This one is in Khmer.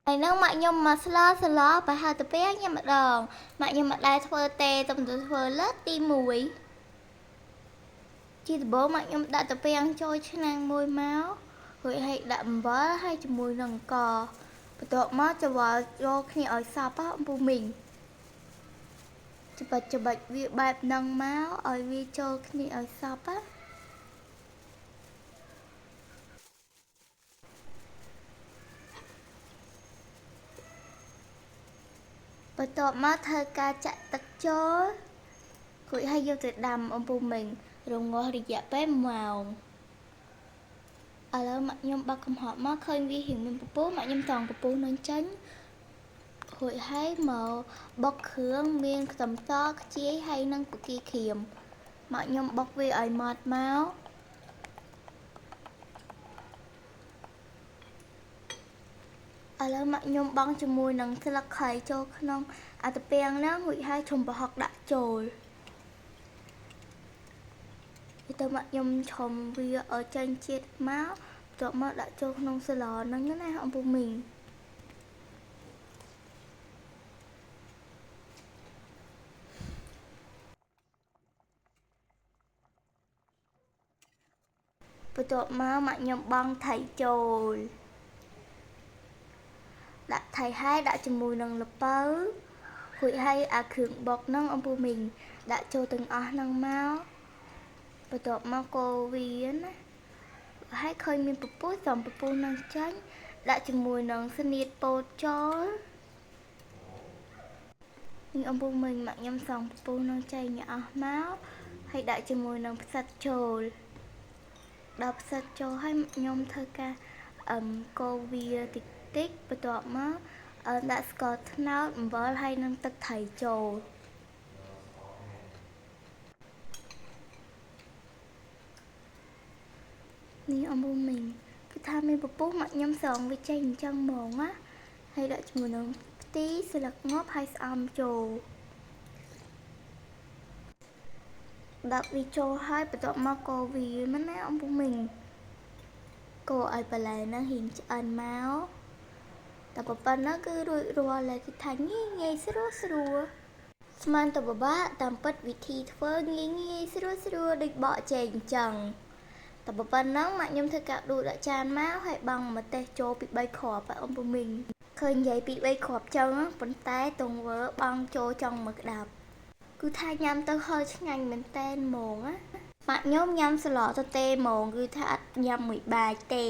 ថ្ងៃហ្នឹងម៉ាក់ខ្ញុំមកស្លស្លប្រហែលទៅពេលញ៉ាំម្ដងម៉ាក់ខ្ញុំមិនដែលធ្វើទេតែទៅធ្វើលើកទី1ជាដំបូងម៉ាក់ខ្ញុំដាក់តាពាំងចូលឆ្នាំងមួយមករួចហើយដាក់អំបិលហើយជាមួយនឹងអង្ករបន្ទាប់មកច្របល់ចូលគ្នាឲ្យសព្វអំពូមីងច្បាច់ច្បាច់វាបែបហ្នឹងមកឲ្យវាចូលគ្នាឲ្យសព្វណាបន្ទាប់មកធ្វើការចាក់ទឹកចូលរួចហើយយកទៅដាំអំពូមីងរងាស់រយៈពេល1ម៉ោងឥឡូវម៉ាក់ខ្ញុំបើកកំហប់មកឃើញវារៀងមានពពុះម៉ាក់ខ្ញុំតង់ពពុះនឹងចេញរួចហើយមកបុកគ្រឿងមានខ្ទឹមសខ្ជាយហើយនិងពគាក្រៀមម៉ាក់ខ្ញុំបុកវាឲ្យម៉ត់មកឥឡូវម៉ាក់ខ្ញុំបង់ជាមួយនឹងស្លឹកគ្រៃចូលក្នុងអាតាពាំងហ្នឹងរួចហើយឈុំប្រហុកដាក់ចូលទៅម៉ាក់ខ្ញុំឆុំវាឲ្យចេញជាតិមកបន្ទាប់មកដាក់ចូលក្នុងស្លហ្នឹងណាអំពូមីងបន្ទាប់មកម៉ាក់ខ្ញុំបង់ថៃចូលដាក់ថៃហើយដាក់ជាមួយនឹងល្ពៅរួចហើយអាគ្រឿងបុកហ្នឹងអំពូមីងដាក់ចូលទាំងអស់ហ្នឹងមកបន្ទាប់មកកូរវាណាហើយឃើញមានពពុះសំពពុះនឹងចាញ់ដាក់ជាមួយនឹងស្នៀតពោតចូលនេះអំពូមីងម៉ាក់ខ្ញុំសងពពុះនឹងចេញអស់មកហើយដាក់ជាមួយនឹងផ្សិតចូលដល់ផ្សិតចូលហើយខ្ញុំធ្វើការកូរវាតិចតិចបន្ទាប់មកដាក់ស្ករត្នោតអំបិលហើយនឹងទឹកត្រីចូលនេះអំពូមីងគឺថាមានពពុះម៉ាក់ខ្ញុំស្រង់វាចេញអញ្ចឹងហ្មងណាហើយដាក់ជាមួយនឹងខ្ទិះស្លឹកងាប់ហើយស្អំចូលដាក់វាចូលហើយបន្ទាប់មកកូរវាមិនណាអំពូមីងកូរឲ្យបន្លែហ្នឹងរៀងឆ្អិនមកតែប៉ុណ្ណឹងគឺរួចរាល់ហើយគឺថាងាយងាយស្រួលស្រួលស្មានតែពិបាកតាមពិតវិធីធ្វើងាយងាយស្រួលស្រួលដូចបកចេកអញ្ចឹងតែប៉ុណ្ណឹងម៉ាក់ខ្ញុំធ្វើការដួសដាក់ចានមកហើយបង់ម្ទេសចូលពី3គ្រាប់ឲ្យអំពូមីងឃើញនិយាយពី3គ្រាប់ចឹងប៉ុន្តែទង្វើបង់ចូលចង់មកក្តាប់គឺថាញ៉ាំទៅហឹរឆ្ងាញ់មែនតែនហ្មងណាម៉ាក់ខ្ញុំញ៉ាំស្លទៅទេហ្មងគឺថាអត់ញ៉ាំមួយបាយទេ